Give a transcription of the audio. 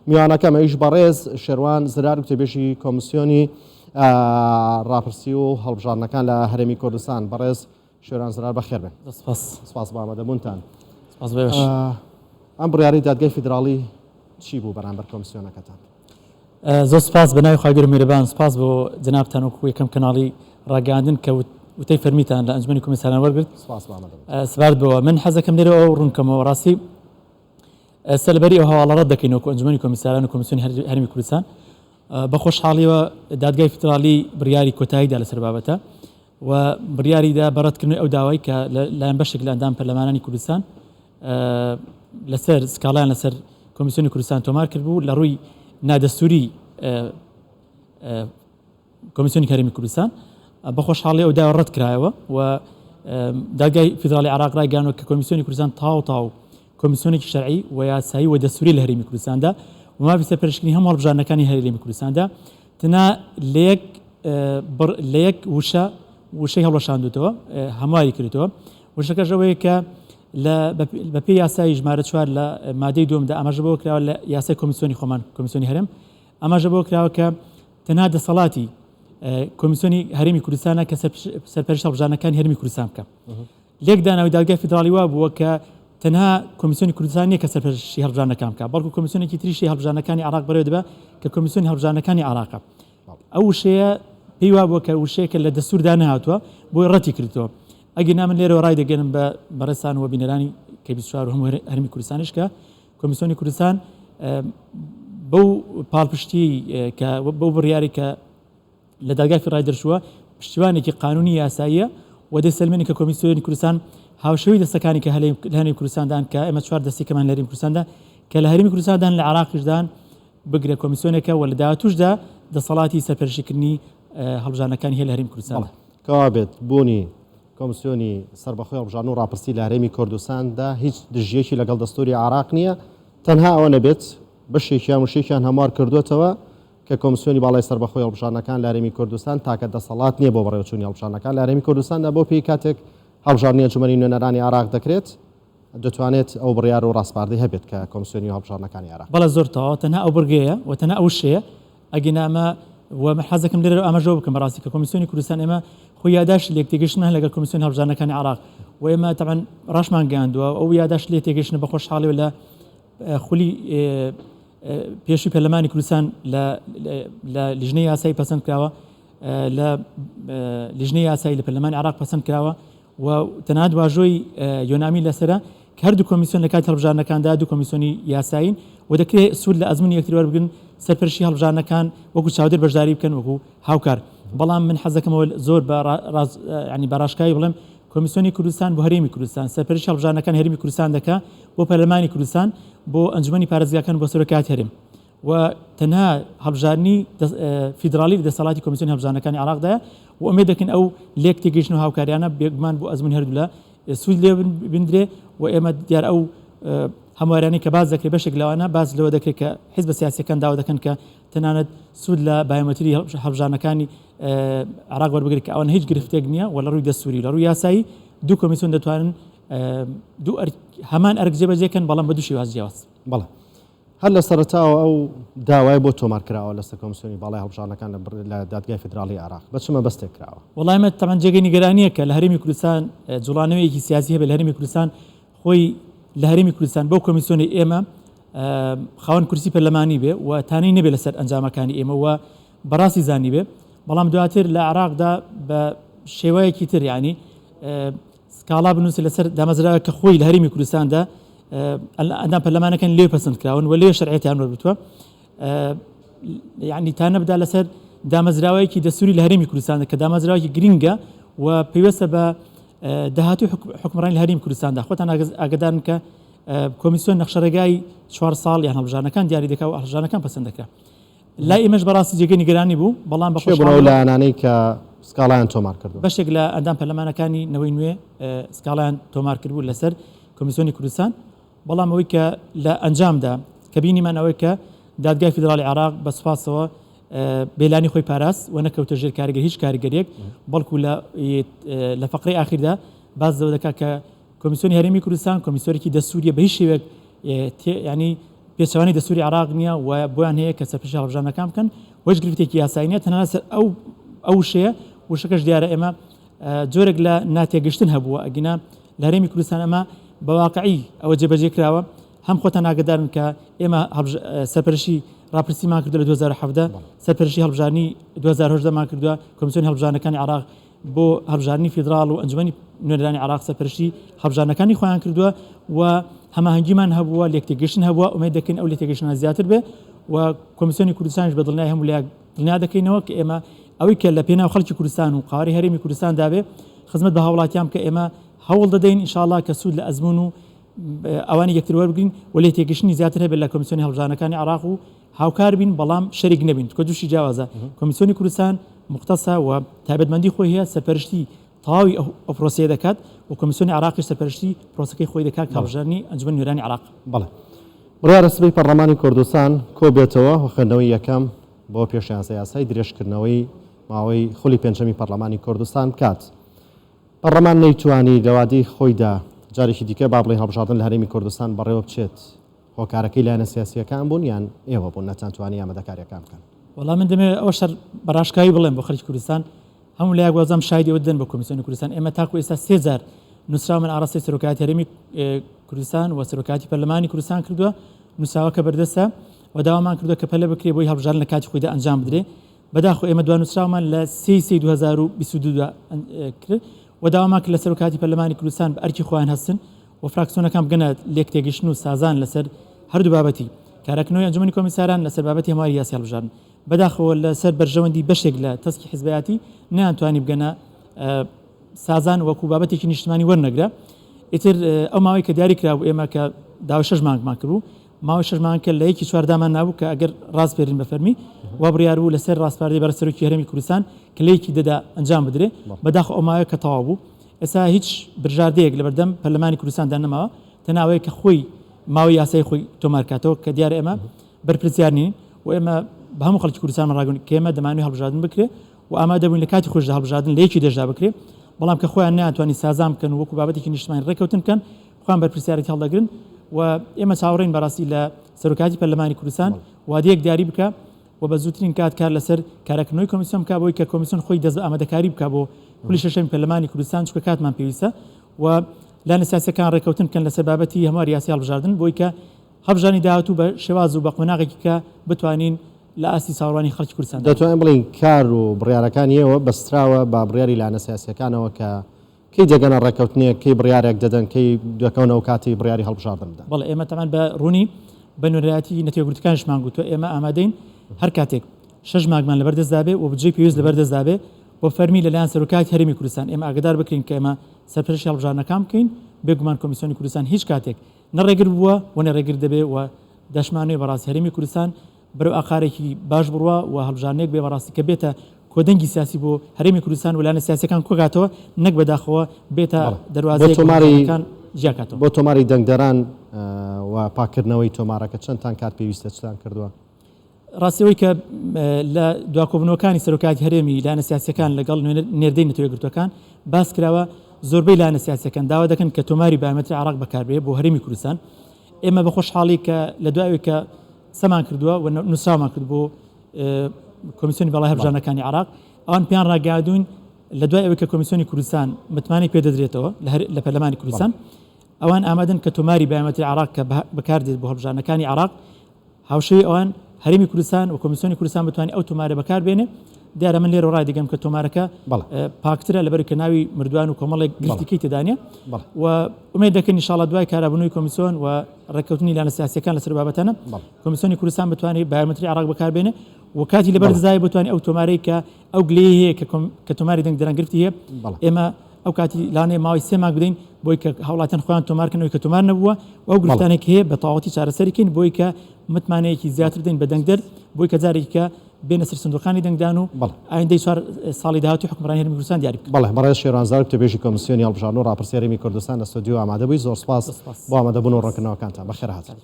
میوانەکەم ئەویش بەڕێز شێروان زرار گوتەبێژی کۆمسیۆنی ڕاپرسی و هەڵبژاردنەکان لە هەرێمی کوردستان. بەڕێز شێروان زرار بەخێر بێن. سپاس. سپاس بۆ ئامادەبوونتان. سپاس بۆ ئێوەش. ئەم بڕیارەی دادگای فیدراڵی چی بوو بەرامبەر کۆمسیۆنەکەتان؟ زۆر سپاس بە ناوی خوای گەورە میرەبان سپاس بۆ جەنابتان وەکو یەکەم کەناڵی ڕاگەیاندن کە وتەی فەرمیتان لە ئەنجومەنی کۆمیساران وەرگرت. سپاس بۆ ئامادەبوونتان. سپارد بەوە من حەزەکەم لێرەوە ئەو ڕوونکەمەوە ڕاستی ئێستا لەبەری ئەو هەواڵە ڕەت دەکەین وەکو ئەنجومەنی کۆمیساران و کۆمیسیۆنی هەرێمی کوردستان بە خۆشحاڵیەوە دادگای فیدراڵی بڕیاری کۆتایی دا لەسەر بابەتە و بڕیاری دا بە ڕەتکردنەوەی ئەو داوای کە لەلایەن بەشێک لە ئەندام پەرلەمانانی کوردستان لەسەر سکاڵایان لەسەر کۆمیسیۆنی کوردستان تۆمار کردبوو لە ڕووی نادەستوری کۆمیسیۆنی هەرێمی کوردستان بە خۆشحاڵی ئەو داوا ڕەت کرایەوە و دادگای فیدراڵی عێراق ڕایگەیاندووە کە کۆمیسیۆنی کوردستان تاو تاو کۆمیسیۆنێکی شەرعی و یاسایی و دەستوری لە هەرێمی کوردستاندا و مافی سەرپەرشتکردنی هەموو هەڵبژاردنەکانی هەرێمی کوردستاندا تەنها لە یەک لە یەک وشە وشەی هەڵوەشاندوتەوە هەمواری کردەوە وشەکەش ئەوەیە کە لە بەپێی یاسای ژمارە چوار لە مادەی دووەمدا ئاماژە بەوە کراوە لە یاسای کۆمیسیۆنی خۆمان کۆمیسیۆنی هەرێم ئاماژە بەوە کراوە کە تەنها دەسەڵاتی کۆمیسیۆنی هەرێمی کوردستانە کە سەرپەرشتی هەڵبژاردنەکانی هەرێمی کوردستان بکە. لێکدانەوەی دادگای فیدراڵی وا بووە کە تەنها کۆمیسیۆنی کوردستان نییە کە سەرپەرشتی هەڵبژاردنەکان بکە، بەڵکو کۆمیسیۆنێکی تریشی هەڵبژاردنەکانی عێراق بەڕێوە دەبا کە کۆمیسیۆنی هەڵبژاردنەکانی عێراقە. ئەو وشەیە پێی وا بووە کە وشەیەکە لە دەستووردا نەهاتووە، بۆیە ڕەتی کردەوە. ئەگینا من لێرەوە ڕایدەگەیەنم بە بەڕێزتان و بینەرانی کەی 24 و هەموو هەرێمی کوردستانیش کە کۆمیسیۆنی کوردستان بەو پاڵپشتیی کە بەو بڕیارەی کە لە دادگای فیدراڵی دەرچووە پشتیوانێکی قانونی یاساییە و دەیسەلمێنێت کە کۆمیسیۆنی کوردستان هاوشێوەی دەستەکانی کە لە هەرێمی کوردستاندان کە ئێمە چوار دەستەکەمان لە هەرێمی کوردستاندا کە لە هەرێمی کوردستاندان لە عێراقیشدان بگرە کۆمیسیۆنێکە و لە داهاتووشدا دەسەڵاتی سەرپەرشتیکردنی هەڵبژاردنەکانی هەیە لە هەرێمی کوردستاندا. کەوابێت بوونی کۆمسیۆنی سەربەخۆی هەڵبژاردن و ڕاپرسی لە هەرێمی کوردستاندا هیچ دژیەکی لەگەڵ دەستوری عێراق نییە، تەنها ئەوە نەبێت بەشێکیان وشەیەکیان هەموار کردووەتەوە کە کۆمسیۆنی باڵای سەربەخۆی هەڵبژاردنەکان لە هەرێمی کوردستان تاکە دەسەڵات نییە بۆ بەڕێوەچوونی هەڵبژاردنەکان لە هەرێمی کوردستاندا بەو پێی کاتێک هەڵبژاردنی ئەنجومەنی نوێنەرانی عێراق دەکرێت دەتوانێت ئەو بڕیار و ڕاسپاردەی هەبێت کە کۆمسیۆنی هەڵبژاردنەکانی عێراق. بەڵێ زۆر تەواو تەنها ئەو بڕگەیە و تەنها ئەو وشەیە ئەگینا ئەمە و من حەز دەکەم لێرەوە ئاماژە بکەم بەڕاستی کە کۆمیسیۆنی کوردستان ئێمە خۆی یاداشتی لێکتێگەیشتنمان هەیە لەگەڵ کۆمیسیۆنی هەڵبژاردنەکانی عێراق و ئێمە تەبعەن ڕاشمان گەیاندووە ئەو یاداشت لێتێگەیشتنە بە خۆشحاڵیەوە لە خولی پێشووی پەرلەمانی کوردستان لە لە لیژنەی یاسایی پەسەند کراوە لە لیژنەی یاسایی لە پەرلەمانی عێراق پەسەند کراوە و تەنانەت واژۆی یۆنامی لەسەرە کە هەردوو کۆمیسیۆن لە کاتی هەڵبژاردنەکاندا دوو کۆمیسیۆنی یاسایین و دەکرێت سوود لە ئەزموونی یەکتری وەربگرن، سەرپەرشتی هەڵبژاردنەکان وەکو چاودێر بەشداری بکەن وەکو هاوکار. بەڵام من حەز دەکەم ئەوە زۆر بە یانی بە ڕاشکاوی بڵێم کۆمیسیۆنی کوردستان بۆ هەرێمی کوردستان سەرپەرشتی هەڵبژاردنەکانی هەرێمی کوردستان دەکا بۆ پەرلەمانی کوردستان بۆ ئەنجومەنی پارێزگاکان بۆ سەرۆکایەتی هەرێم و تەنها هەڵبژاردنی فیدراڵی لە دەسەڵاتی کۆمیسیۆنی هەڵبژاردنەکانی عێراقدایە و ئومێد دەکەین ئەو لێک تێگەیشتن و هاوکاریانە بێگومان بۆ ئەزموونی هەردوولا سوود لێ بندرێ و ئێمە دیار ئەو هەموارانەی کە باس دەکرێت بەشێک لەوانە باس لەوە دەکرێت کە حیزبە سیاسیەکان داوا دەکەن کە تەنانەت سوود لە بایۆمەتری هەڵبژاردنەکانی عێراق وەربگرێت کە ئەوان هیچ گرفتێک نییە و لە ڕووی دەستوری لە ڕووی یاسایی دوو کۆمیسیۆن دەتوانن دوو هەمان ئەرک جێبەجێکەن بەڵام بە دوو شێواز جیاواز. بەڵێ هەر لە سەرەتاوە ئەو داوایە بۆ تۆمار کراوە لەسەر کۆمسیۆنی باڵای هەڵبژاردنەکان لە دادگای فیدراڵی عێراق بە چ مەبەستێک کراوە؟ وەڵا ئێمە تەبعەن جێگەی نیگەرانییە کە لە هەرێمی کوردستان جوڵانەوەیەکی سیاسی هەبێت لە هەرێمی کوردستان خۆی لە هەرێمی کوردستان بەو کۆمیسیۆنەی ئێمە خاوەن کورسی پەرلەمانی بێ و تانەی نەبێ لەسەر ئەنجامەکانی ئێمە و بەڕاستی زانی بێ بەڵام دواتر لە عێراقدا بە شێوەیەکی تر یعنی سکاڵا بنووسێت لەسەر دامەزراوێک کە خۆی لە هەرێمی کوردستاندا ئەندام پەرلەمانەکان لێ پەسەند کراون و لێ شەرعیەتیان وەرگرتووە یعنی تا نەبدا لەسەر دامەزراوەیەکی دەستوری لە هەرێمی کوردستان کە دامەزراوەیەکی گرنگە و پەیوەستە بە داهاتوی حکومڕانی لە هەرێمی کوردستاندا خۆتان ئاگدارن کە کۆمیسیۆن نەخشەڕێگای چوار ساڵ یان هەڵبژاردنەکان دیاری دەکا و هەڵبژاردنەکان پەسەند دەکرا لای ئێمەش بەڕاستی جێگەی نیگەرانی بوو، بەڵام بە کێ بوون ئەو لایەنانەی کە سکاڵایان تۆمار کردووە؟ بەشێک لە ئەندام پەرلەمانەکانی نەوەی نوێ سکاڵایان تۆمار کردبوو لەسەر کۆمیسیۆنی کوردستان، بەڵام ئەوەی کە لە ئەنجامدا کە بینیمان ئەوەی کە دادگای فیدراڵی عێراق بە سوپاسەوە بێلانی خۆی پاراست و نەکەوتە ژێر کاریگەری هیچ کاریگەریەک، بەڵکو لە لە فەقرەی ئاخیردا باس لەوە دەکات کە کۆمیسیۆنی هەرێمی کوردستان کۆمیسیۆنێکی دەستووریە بە هیچ شێوەیەک ینی. پێچەوانەی دەستوری عێراق نییە و بۆیان هەیە کە سەرپەرشتی هەڵبژاردنەکان بکەن و هیچ گرفتێکی یاسایی نییە تەنانەت سەر ئەو ئەو وشەیە وشەکەش دیارە ئێمە جۆرێک لە ناتێگەشتن هەبووە ئەگینا لە هەرێمی کوردستان ئەمە بە واقعی ئەوە جێبەجێ کراوە هەم خۆتان ئاگدارن کە ئێمە سەرپەرشتی ڕاپرسیمان کردو لە 2017 سەرپەرشتی هەڵبژاردنی 2018 مان کردووە کۆمیسیۆنی هەڵبژاردنەکانی عێراق بۆ هەڵبژاردنی فیدراڵ و ئەنجومەنی نوێنەرانی عێراق سەرپەرشتی هەڵبژاردنەکانی خۆیان کردووە و هەماهەنگیمان هەبووە، لێکتێگەیشتن هەبووە، ئومێد دەکەین ئەو لێکتێگەیشتنە زیاتر بێ و کۆمیسیۆنی کوردستانیش بە دڵنیای هەموو لایەک دڵنیا دەکەینەوە کە ئێمە ئەوەی کە لە پێناو خەڵکی کوردستان و قەوارەی هەرێمی کوردستاندا بێ خزمەت بە هاوڵاتیان بکە ئێمە هەوڵ دەدەین ئینشاڵڵا کە سوود لە ئەزموون و ئەوانی یەکتر وەربگرین و لێکتێگەیشتنی زیاتر هەبێت لە کۆمیسیۆنی هەڵبژاردنەکانی عێراق و هاوکار بین بەڵام شەریک نەبین چونکە دوو شتی جیاوازە کۆمیسیۆنی کوردستان موختەسە و تایبەتمەندی خۆی هەیە سەرپەرشتی تەواوی ئەو پرۆسەیە دەکات و کۆمیسیۆنی عێراقیش سەرپەرشتی پرۆسەکەی خۆی دەکات کە هەڵبژاردنی ئەنجومەنی نوێنەرانی عێراق. بەڵێ بڕیارە سبەی پەڕڵەمانی کوردستان کۆبێتەوە و خوێندنەوەی یەکەم بۆ پێشنیازە یاسای درێژکردنەوەی ماوەی خولی پێنجەمی پەڕڵەمانی کوردستان بکات. پەڕڵەمان نەیتوانی لە وادەی خۆیدا جارێکی دیکە با بڵێین هەڵبژاردن لە هەرێمی کوردستان بەڕێوە بچێت. هۆکارەکەی لایەنە سیاسییەکان بوون یان ئێوە بوون نەتانتوانی ئامادەکارییەکان بکەن؟ وەڵا من دەمەوێت ئەوەش هەر بە ڕاشکاوی بڵێم بۆ خەڵکی کوردستان، هەموو لایەک وازم شایدی ئەوە دەدەن بۆ کۆمیسیۆنی کوردستان، ئێمە تاکو ئێستا سێ جار نووسراومان ئاڕاستەی سەرۆکایەتی هەرێمی کوردستان و سەرۆکایەتی پەرلەمانی کوردستان کردووە، نووسراوەکە بەردەستە و داوامان کردووە کە پەلە بکرێ بۆی هەڵبژاردن لە کاتی خۆیدا ئەنجام بدرێ. بەداخەوە ئێمە دوا نووسراومان لە سێی سێی 2022 دا کرد و داوامان کرد لە سەرۆکایەتی پەرلەمانی کوردستان بە ئەرکی خۆیان هەستن و فراکسیۆنەکان بگەنە لێکتێگەیشتن و سازان لەسەر هەردوو بابەتی کاراکردنەوەی ئەنجومەنی کۆمیساران لەسەر بابەتی هەمواری یاسای هەڵبژاردن. بەداخەوە لەسەر بەرژەوەندی بەشێک لە تەسکی حزبایەتی نەیانتوانی بگەنە سازان وەکو بابەتێکی نیشتمانی وەرنەگرە. ئیتر ئەو ماوەی کە دیاری کرابوو ئێمە کە داوای شەش مانگمان کردبوو ماوەی شەش مانگ کە لە یەکی چواردامان نابوو کە ئەگەر ڕاسپێرین بە فەرمی وا بڕیار بوو لەسەر ڕاسپاردەی بەڕێز سەرۆکی هەرێمی کوردستان کە لە یەکی دەدا ئەنجام بدرێ بەداخەوە ئەو ماوەیە کە تەواو بوو ئێستا هیچ برژاردەیەک لەبەردەم پەرلەمانی کوردستاندا نەماوە تەنها ئەوەیە کە خۆی ماوەی یاسایی خۆی تۆمار کاتەوە کە دیارە ئێمە بەرپرسیار نین و ئێمە بە هەموو خەڵکی کوردستانمان ڕاگەیاند کە ئێمە دەمانەوێت هەڵبژاردن بکرێ و ئامادە بووین لە کاتی خۆشدا هەڵبژاردن لە یەکی دەشدا بکرێ بەڵام کە خۆیان نەیانتوانی سازان بکەن و وەکو بابەتێکی نیشتمانی ڕێککەوتن بکەن خۆیان بەرپرسیارێتی هەڵدەگرن و ئێمە چاوەڕێین بەڕاستی لە سەرۆکایەتی پەرلەمانی کوردستان وادەیەک دیاری بکا و بە زووترین کات کار لەسەر کاراکردنەوەی کۆمیسیۆن بکا بۆی کە کۆمیسیۆن خۆی دەست بە ئامادەکاری بکا بۆ خولی شەشەمی پەرلەمانی کوردستان چونکە کاتمان پێویستە و لایەنە سیاسیەکان ڕێککەوتن بکەن لەسەر بابەتی هەمواری یاسای هەڵبژاردن بۆی کە هەڵبژاردنی داهاتوو بە شێواز و بە قۆناغێکی کە بتوانین لە ئاستی چاوەڕوانی خەڵکی کوردستان دابین. دەتوانین بڵێین کار و بڕیارەکانی ئێوە بەستراوە بە بڕیاری لایەنە سیاسیەکانەوە کە کەی دەگەنە ڕێککەوتنێک، کەی بڕیارێک دەدەن، کەی دەکەونە ئەو کاتەی بڕیاری هەڵبژاردن بدەن؟ بەڵێ ئێمە تەبعەن بە ڕوونی بە نوێنەرایەتی نەتەوە یەکگرتووەکانیشمان گوتووە ئێمە ئامادەین هەر کاتێک شەش مانگمان لەبەر دەستدا بێ و بودجەی پێویست لەبەر دەستدا بێ و فەرمی لەلایەن سەرۆکایەتی هەرێمی کوردستان ئێمە ئاگادار بکرین کە ئێمە سەرپەرشتی هەڵبژاردنەکان بکەین، بێگومان کۆمیسیۆنی کوردستان هیچ کاتێک نە ڕێگر بووە و نە ڕێگر دەبێ و دەشمانەوێ بەڕاستی هەرێمی کوردستان بەرەو ئاقارێکی باش بڕوا و هەڵبژاردنێک بێ بەڕاستی کە بێتە کۆدەنگی سیاسی بۆ هەرێمی کوردستان و لایەنە سیاسیەکان کۆکاتەوە نەک بەداخەوە بێتە دەروازەیەک و هەڵبژاردنەکان جیاکاتەوە. بۆ تۆماری دەنگدەران و پاککردنەوەی تۆمارەکە چەندتان کات پێویستە چتان کردووە؟ ڕاستی ئەوەی کە لە دواکۆبوونەوەکانی سەرۆکایەتی هەرێمی لایەنە سیاسیەکان لەگەڵ نێردەی نەتەوە یەکگرتووەکان باس کراوە زۆربەی لایەنە سیاسیەکان داوا دەکەن کە تۆماری بایۆمەتری عێراق بەکاربێ بۆ هەرێمی کوردستان ئێمە بە خۆشحاڵی کە لە دوای ئەوەی کە قسەمان کردووە و نووسراومان کرد بۆ کۆمیسیۆنی باڵای هەڵبژاردنەکانی عێراق ئەوان پێیان ڕاگەیاندوین لە دوای ئەوەی کە کۆمیسیۆنی کوردستان متمانەی پێدەدرێتەوە لە پەرلەمانی کوردستان ئەوان ئامادەن کە تۆماری بایۆمەتری عێراق کە بەکاردێت بۆ هەڵبژاردنەکانی عێراق هاوشێوەی ئەوان هەرێمی کوردستان و کۆمیسیۆنی کوردستان بتوانێت ئەو تۆمارە بەکار بێنێ دیارە من لێرە ڕای دەگەم کە تۆمارەکە پاکترە لەبەر کە ناوی مردوان و کۆمەڵێک گرفتیکەی تێدانە و ئومێد دەکەین ئینشاڵڵا دوای کارابوونەوەی کۆمیسیۆن و ڕێککەوتنی لایەنە سیاسیەکان لەسەر بابەتانە کۆمیسیۆنی کوردستان بتوانێت بایۆمەتری عێراق بەکار بێنێ و کاتی لەبەر دەزای بتوانێت ئەو تۆمارەی کە ئەو گلەیی هەیە کە تۆماری دەنگدەران گرفتی هەیە ئێمە ئەو کاتی لانەیە ماوەی سێ مانگ بدەین بۆی کە هاوڵاتیان خۆیان تۆمار کەن ئەوی کە تۆمار نەبووە و ئەو گرفتانێک هەیە بە تەواوەتی چارەسەری کەین بۆی کە متمانەیەکی زیاتر بدەین بە دەنگدەر بۆی کە جارێکی کە بێنە سەر سندوقانی دەنگدان و ئایندەی چوار ساڵی داهاتووی حوکمڕانی هەرێمی کوردستان دیاری بکەن. بەڵێ بەڕێز شێروان زارک وتەبێژی کۆمسیۆنی هەڵبژاردن و ڕاپرسی هەرێمی کوردستان لە ستۆدیۆ ئامادە بووی، زۆر سوپاس بۆ ئامادەبوون و ڕوونکردنەوەکانتان. بەخێرهاتن.